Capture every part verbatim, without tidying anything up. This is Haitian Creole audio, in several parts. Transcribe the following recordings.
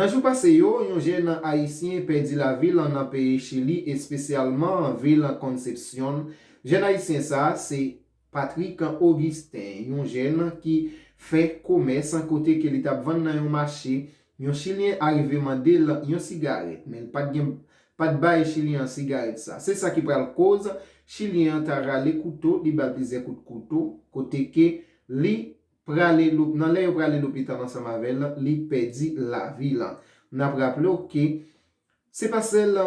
Nan jou pase yo, yon jèn ayisyen pèdi lavi l nan peyi Chili, espesyalman vil Concepción. Jèn ayisyen sa a se Patrick Augustin, yon jèn ki fè komès kote ke li t ap vann nan yon mache. Yon Chilyen arive mande l yon sigarèt, men li pa t gen, pa t bay Chilyen an sigarèt sa. Se sa ki pral koz Chilyen an ta rale kouto, li ba l plizyè kout kouto, kote ke li prale lop-, nan lè yo prale lopital ansanm avè l, li pèdi lavi l. N ap raple w ke se pa sèl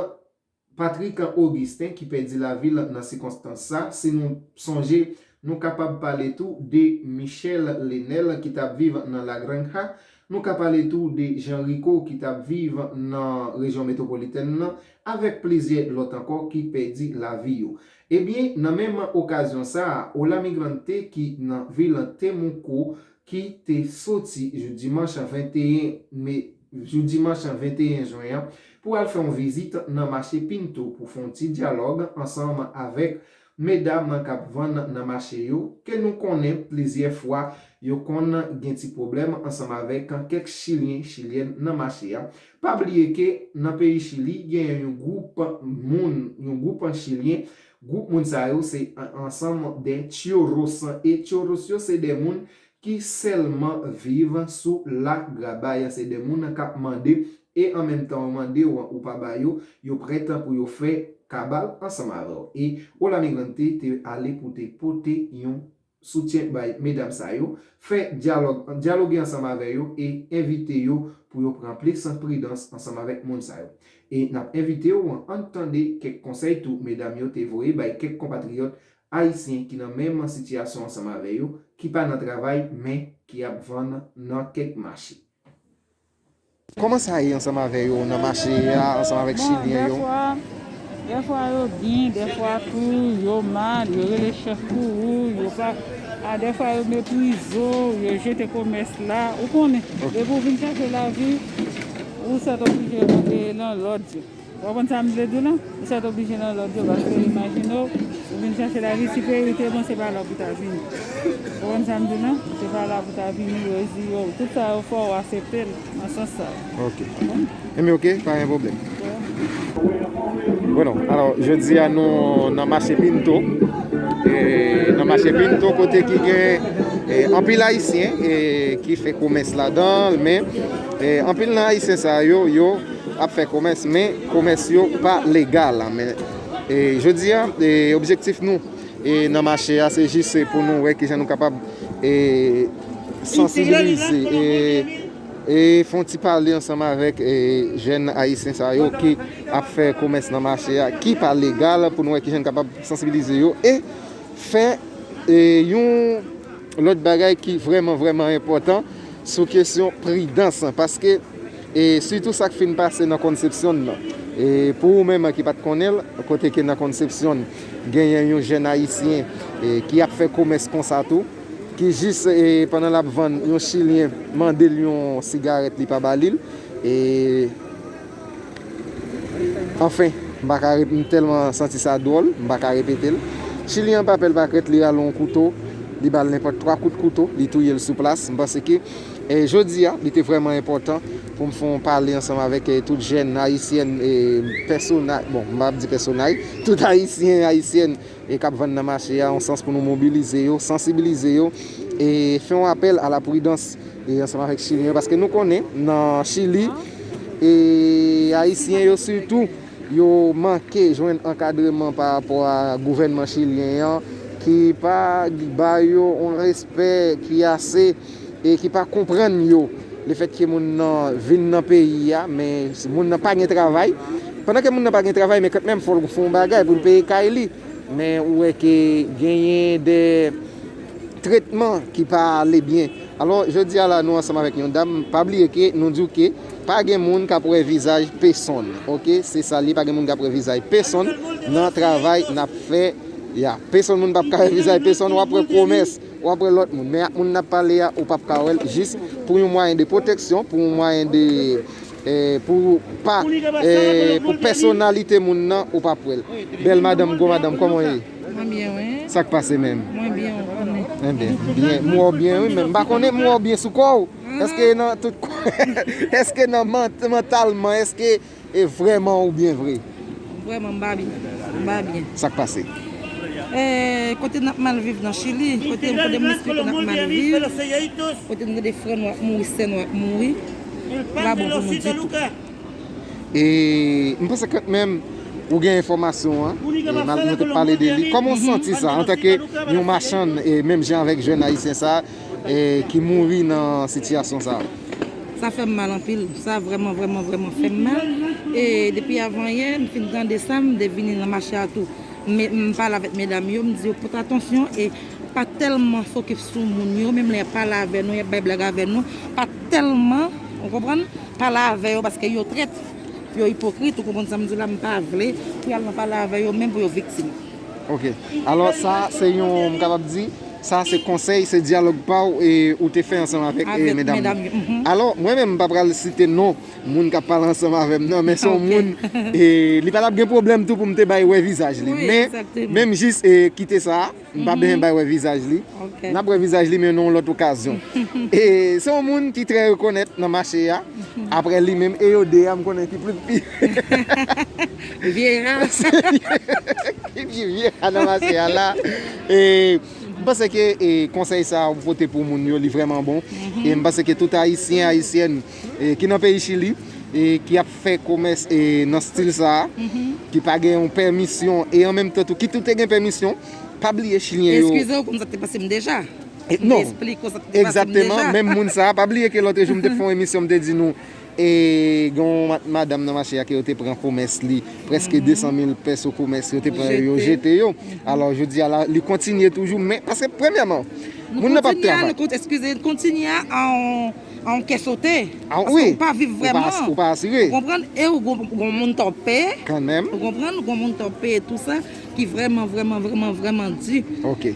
Patrick Augustin ki pèdi lavi l nan sikonstans sa. Si nou sonje, nou kapab pale tou de Michel Lenel ki t ap viv nan La Granja. Nou ka pale tou de Jean Rico ki t ap viv nan rejyon metwopolitèn nan, avèk plizyè lòt ankò ki pèdi lavi yo. Ebyen, nan menm okazyon sa a, Ola Migrante ki nan vil Temuco, ki te soti jou dimanch venteyen me, jou dimanch venteyen jen an, pou al fè yon vizit nan mache Pinto pou fè yon ti dyalòg ansanm avèk medam k ap vann nan mache yo, ke nou konnen plizyè fwa yo konn gen ti pwoblèm ansanm avèk kèk Chilyen, Chilyèn nan mache a. Pa bliye ke nan peyi Chili, gen yon gwoup moun, yon gwoup Chilyen, gwoup moun sa yo se an-, ansanm de Chorros. E Chorros yo se de moun ki sèlman viv sou lagrabay. Se de moun k ap mande, e an menm tan yo mande w, ou pa ba yo, yo prèt pou yo fè kabal ansanm avè w. E Ola Migrante te ale pou te pote yon soutyen bay medam sa yo, fè dyalòg, dyaloge ansanm avè yo e envite yo pou yo pran plis pridans ansanm avèk moun sa yo. E n ap envite w ann tande kèk konsèy tou medam yo te voye bay kèk konpatriyòt ayisyen ki nan menm sitiyasyon ansanm avè yo, ki pa nan travay, men ki ap vann nan kèk mache. Kòman sa ye ansanm avè yo nan mache a, ansanm avèk Bon, Chilyen yo? Dèfwa, dèfwa yo byen, dèfwa tou yo mal, yo rele chèf pou ou, yo pa, a, dèfwa yo meprize w, yo jete komès la, ou konnen. Ok. Depi w vin chache lavi, ou sètoblije rele landlòd yo. Ou konprann sa m vle di w la? Ou sètoblije landlòd yo, paske imajine w, ou vin chache lavi, si peyi w te bon, se pa la pou ta vini. Ou konprann sa m di w la? Se pa la pou ta vini, yo di yo, tout sa yo fè w aksepte l nan sans sa. Ok. Enben ok, pa gen pwoblèm. Bon, alò, jodi a nou nan mache Pinto. E, nan mache Pinto, kote ki gen, e, anpil Ayisyen, e, ki fè komès ladan l, men, e, anpil nan Ayisyen sa yo, yo ap fè komès, men komès yo pa legal. Men, e, jodi a, e, objektif nou, e, nan mache a, se jis, e, pou nou wè kijan nou kapab, e, sansibilize, e, e fè yon ti pale ansanm avèk, e, jèn ayisyen sa yo ki ap fè komès nan mache a, ki pa legal, pou nou wè kijan n kapab sansibilize yo e fè, e, yon lòt bagay ki vrèman, vrèman enpòtan sou kesyon pridans, paske, e, sitou sa k fin pase nan Concepción nan. E, pou ou menm ki pa t konnen l, kote ke nan Concepción genyen yon jèn ayisyen, e, ki ap fè komès konsa tou, ki jis, e, pandan l ap vann, yon Chilyen mande l yon sigarèt, li pa ba li l. E, anfen, m pa ka rep-, m tèlman santi sa dwòl, m pa ka repete l. Chilyen an pa pè l pa krent, li rale yon kouto, li ba l nenpòt twa kout kouto, li touye l sou plas. M panse ke, e, jodi a, li te vrèman enpòtan pou m fè yon pale ansanm avèk, e, tout jèn ayisyèn, e, pèsona-, bon, m pa ap di pèsonay, tout ayisyen, ayisyèn, e k ap vann nan mache a, yon sans pou nou mobilize yo, sansibilize yo, e fè yon apèl a la pridans, e ansanm avèk Chilyen yo, paske nou konnen nan Chili, e Ayisyen yo sitou, yo manke jwenn ankadreman pa rapò a gouvènman chilyen an, ki pa ba yo yon respè ki ase, e ki pa konprann yo. Lefètke moun nan vin nan peyi a, men moun nan pa gen travay. Pandan ke moun nan pa gen travay, men kanmenm fò l fè yon bagay pou l peye kay li. Men ou wè ke genyen de tretman ki pa ale byen. Alò, jodi a la, nou ansanm avèk yon dam, pa bliye ke nou di w ke pa gen moun k ap wè vizaj pesonn, oke? Se sa l ye, pa gen moun k ap wè vizaj pesonn nan travay n ap fè ya. Pesonn moun p ap ka wè vizaj pesonn, w ap wè komès, w ap wè lòt moun. Men ak moun n ap pale a, ou p ap ka wè l, jis pou yon mwayen de pwoteksyon, pou yon mwayen de, e, pou pa, e, pou pèsonalite moun nan, ou p ap wè l. Bèl madanm, gwo madanm, kòman w ye? Mwen byen, wi. Sa k pase menm? Mwen byen, ou konnen. Enben, byen, m wè w byen, wi, men m pa konnen, m wè w byen sou kò w. Èske nan tout kò, èske nan mant-, mantalman, èske e vrèman ou byen vre? Vrèman, m pa byen. M pa byen. Sa k pase? E, kote n ap mal viv nan Chili, kote, kote m esplike n ap mal viv, kote n tande frè nou ap mouri, sè nou ap mouri, pa bon pou nou ditou. E m panse kanmenm ou gen enfòmasyon an, e malgre nou te pale de li. Kòman w santi sa antanke yon machann, e menm jan avèk jèn ayisyen sa, e ki mouri nan sitiyasyon sa? Sa fè m mal anpil. Sa vrèman, vrèman, vrèman fè m mal. E depi avan yè, m fin tande sa, m te vini nan mache a tou. M, m pale avèk medam yo, m di yo pote atansyon e pa tèlman fokis sou moun yo, menm lè y ap pale avè nou, y ap bay blag avè nou, pa tèlman, ou konprann, pale avè yo paske yo trèt, yo ipokrit, ou konprann sa m di w la, m pa vle pou y al nan pale avè yo menm pou yo viktim. Ok. Alò, sa se yon, m kapab di, sa se konsèy, se dyalòg pa w e ou te fè ansanm avèk e, medam yo. Alò, mwen menm, m pa pral site non moun k ap pale ansanm avè m nan, men se yon moun, e li pa t ap gen pwoblèm tou pou m te bay wè vizaj li. Men, menm jis e kite sa, m pa bezwen bay wè vizaj li. N ap wè vizaj li, men nan yon lòt okazyon. E se yon moun ki trè rekonèt nan mache a. Apre li menm, e yo de a, m konnen ki pli pi. Vye ra. Ki pi vye ra nan mache a la. E m panse ke e konsèy sa ou pote pou moun yo, li vrèman bon. E m panse ke tout Ayisyen, Ayisyèn e ki nan peyi Chili, e ki ap fè komès e nan stil sa, ki pa gen yon pèmisyon, e an menm tan tou, ki tou te gen pèmisyon, pa bliye Chilyen yo. Eskize w, konn sa k te pase m deja. E, non. Egzakteman, menm moun sa, pa bliye ke lòt jou m te fè yon emisyon, m te di nou, e gen yon ma-, madanm nan mache a ke yo te pran komès li, prèske de san mil peso komès, yo te pran yo, yo jete yo. Alò, jodi a la, li kontinye toujou, men, paske premyèman, moun nan p ap travay. Eskize, kontinye a an an kè sote. Paske ou pa viv vrèman. Ou pa asire. Ou konprann? E ou gon, gon moun t ap peye. Kanmenm. Ou konprann? Gon moun t ap peye tou sa ki vrèman, vrèman, vrèman, vrèman di. Ok.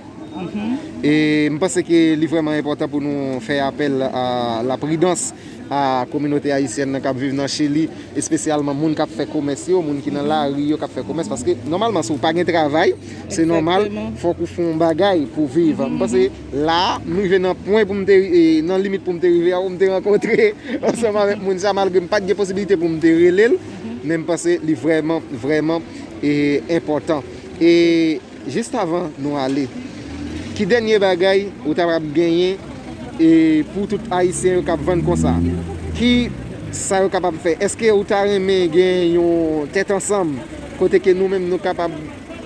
E m panse ke li vrèman enpòtan pou nou fè apèl a la pridans a kominote ayisyèn nan k ap viv nan Chili, espesyalman moun k ap fè komès yo, moun ki nan lari yo k ap fè komès, paske nòmalman, si w pa gen travay, se nòmal, fòk ou fè yon bagay pou viv. M panse la, m rive nan pwen pou m te, e, nan limit pou m te rive a, pou m te rankontre ansanm avèk moun sa, malgre m pa t gen posiblite pou m te rele l, men m panse li vrèman, vrèman, e, enpòtan. E jis avan nou ale, ki dènye bagay ou ta pral genyen, e, pou tout Ayisyen yo k ap vann konsa? Ki sa yo kapab fè? Èske ou ta renmen gen yon tèt ansanm kote ke nou menm nou kapab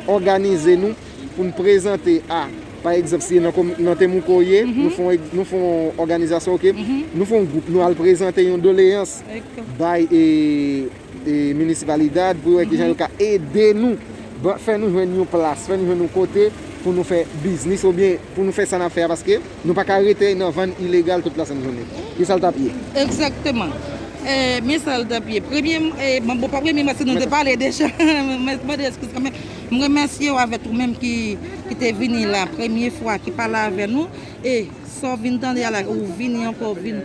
òganize nou pou n prezante a, pa egzanp, si nan komi-, nan Temuco w ye, nou fè yon, nou fè yon òganizasyon, ok? Nou fè yon gwoup, nou al prezante yon doleyans bay, e, e, minisipalidad pou yo wè kijan yo ka ede nou, ba, fè nou jwenn yon plas, fè nou jwenn yon kote pou nou fè biznis oubyen pou nou fè sa n ap fè a, paske nou pa ka rete nan vann ilegal tout lasent jounen. Ki sa l t ap ye? Egzakteman. E, men sa l t ap ye. Premye, e, bon, bon, pa premye, paske nou te pale deja. Mwen mande eskiz kanmenm. M remèsye w avèk ou menm ki, ki te vini la, premye fwa, ki pale avè nou. E sa w vin tande a la, ou vini ankò, vin,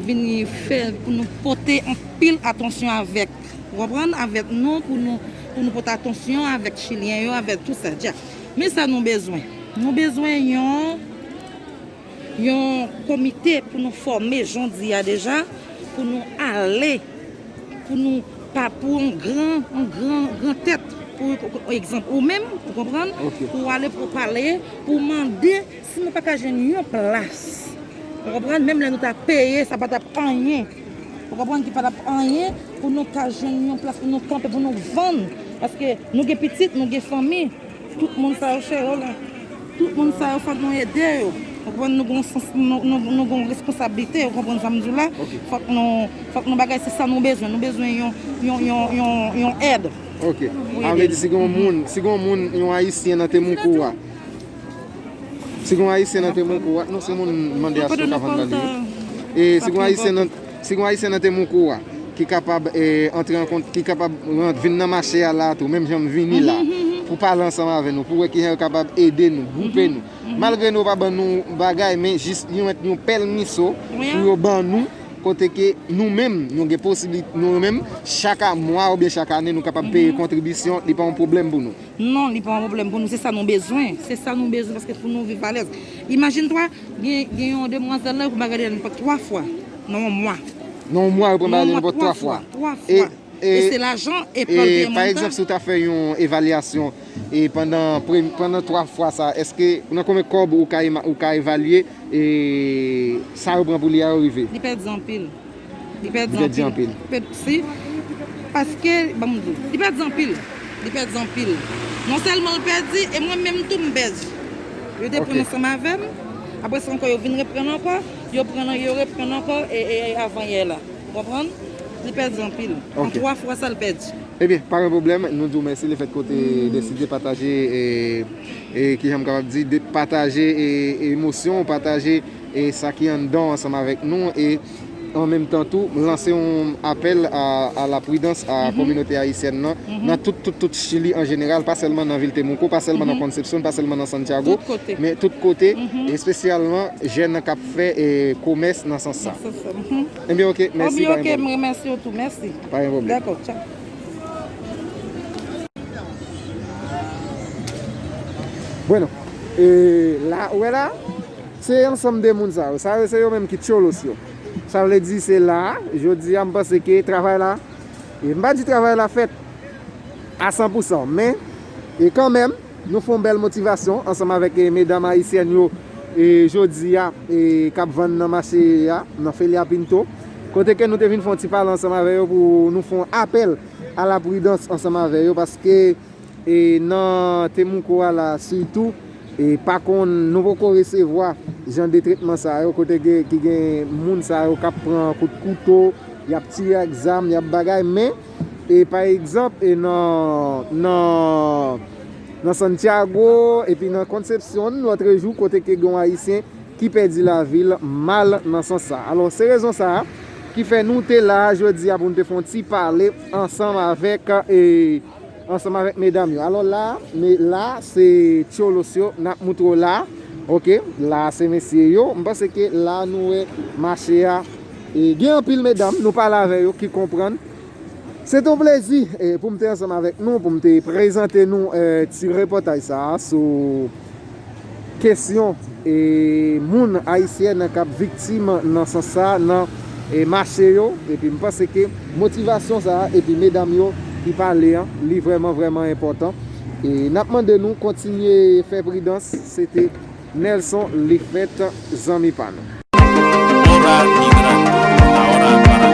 vini fè pou nou pote anpil atansyon avèk, ou konprann, avèk nou, pou nou, pou nou pote atansyon avèk Chilyen yo, avèk tout sa. Dja. Men sa nou bezwen. Nou bezwen yon, yon komite pou nou fòme, jan w di a deja, pou nou ale, pou nou pa, pou yon gran, yon gran, gran tèt, pou, pou, pou egzanp, ou menm, ou konprann, pou w ale, pou w pale, pou w mande si nou pa ka jwenn yon plas. Ou konprann? Menm lè nou ta peye, sa pa t ap anyen. Ou konprann? Ki pa t ap anyen pou nou ka jwenn yon plas, pou nou kanpe, pou nou vann. Paske nou gen pitit, nou gen fanmi. Tout moun sa yo chè yo la. Tout moun sa yo fòk nou ede yo. Ou konprann? Nou gon sans, nou, nou, nou gon responsablite, ou konprann sa m di w la? Fòk nou, fòk nou bagay, se sa nou bezwen. Nou bezwen yon, yon, yon, yon, yon èd. Ok. Sa vle di si gon moun, si gon moun, yon Ayisyen nan Temuco a, si gon Ayisyen nan Temuco a, non, se moun mande a si yo ka vann nan li. E si gon Ayisyen nan, si gon Ayisyen nan Temuco a, ki kapab, e, antre an kont, ki kapab rant, vin nan mache a la tou, menm jan m vini la, pou pale ansanm avè nou, pou wè kijan yo kapab ede nou, gwoupe nou. Malgre nou pa ban nou bagay, men jis yon, yon pèmiso pou yo ban nou, kote ke nou menm, nou gen posibilite, nou menm, chak a mwa oubyen chak ane, nou kapab peye kontribisyon, li pa yon pwoblèm pou nou. Non, li pa yon pwoblèm pou nou, se sa nou bezwen, se sa nou bezwen, paske pou nou viv alèz. Imajine twa, gen, gen yon demwazèl la, pou bagay li nenpòt twa fwa nan yon mwa. Nan yon mwa, yo pran bagay li nenpòt twa fwa. Twa fwa. E, e, e se lajan, e pa l te pa egzanp, si w ta fè yon evalyasyon, e pandan, pre- pandan twa fwa sa, èske nan konbyen kòb ou ka, ou ka evalye, e sa yo pran pou li a yo rive? Li pèdi anpil. Li pèdi anpil. Li pèdi anpil. Li pèdi, si, paske, ban m di w, li pèdi anpil. Li pèdi anpil. Non sèlman l pèdi, e mwen menm tou m pèdi. Yo te pran ansanm avè m, apre sa ankò yo vin reprann ankò, yo pran, yo reprann ankò, e, e, e avan yè la. Ou konprann? Li pèdi anpil. An twa fwa sa l pèdi. Ebyen, pa gen pwoblèm, nou di w mèsi lefètke w te deside pataje, e, e, kijan m kapab di, de pataje, e, emosyon w, pataje, e, sa ki anndan w ansanm avèk nou, e an menm tan tou, lanse yon apèl a, a la pridans a kominote ayisyèn nan, nan tout, tout, tout Chili an jeneral, pa sèlman nan vil Temuco, pa sèlman nan Concepción, pa sèlman nan Santiago, men tout kote, espesyalman jèn nan k ap fè, e, komès nan sans sa. Nan sans sa. Ebyen, oke, mèsi, pa gen pwoblèm. M remèsye w tou, mèsi. Pa gen pwoblèm. Dakò, tchao. Bueno, e, la, ou wè la, se ansanm de moun sa yo. Sa yo, se yo menm ki Tcholos yo. Sa vle di, se la, jodi a, m panse ke travay la, e m pa di travay la fèt a san pou san, men, e kanmenm, nou fè yon bèl motivasyon ansanm avèk, e, medam ayisyèn yo, e, jodi a, e, k ap vann nan mache a, nan Feria Pinto, kote ke nou te vin fè yon ti pale ansanm avè yo pou nou fè yon apèl a la pridans ansanm avè yo, paske, e, nan Temuco a la, sitou, e, pa konn, nou poko resevwa jan de tretman sa yo, kote gen, ki gen moun sa yo k ap pran kout kouto, y ap tiye ak zam, y ap bagay, men, e, pa egzanp, e, nan, nan, nan Santiago, epi nan Concepción, lòtrejou, kote ke gen yon Ayisyen ki pèdi lavi l mal nan sans sa. Alò, se rezon sa a ki fè nou te la a jodi a pou nou te fè yon ti pale ansanm avèk, e, ansanm avèk medam yo. Alò, la, me, la, se Tcholos yo, n ap moutre w la. Oke, la, se mesye yo. M panse ke la, nou wè mache a, e gen anpil medam, nou pale avè yo ki konprann. Se te yon plezi, e, pou m te ansanm avèk nou, pou m te prezante nou, e, ti repòtaj sa a sou kesyon, e, moun ayisyèn k ap viktim nan sans sa a, nan, e, mache yo. Epi m panse ke motivasyon sa a, epi medam yo ki pale an, li vrèman, vrèman enpòtan. E n ap mande nou kontinye fè pridans. Se te Nelson Lifèt, zanmi pa nou. Hora Migrante, la hora para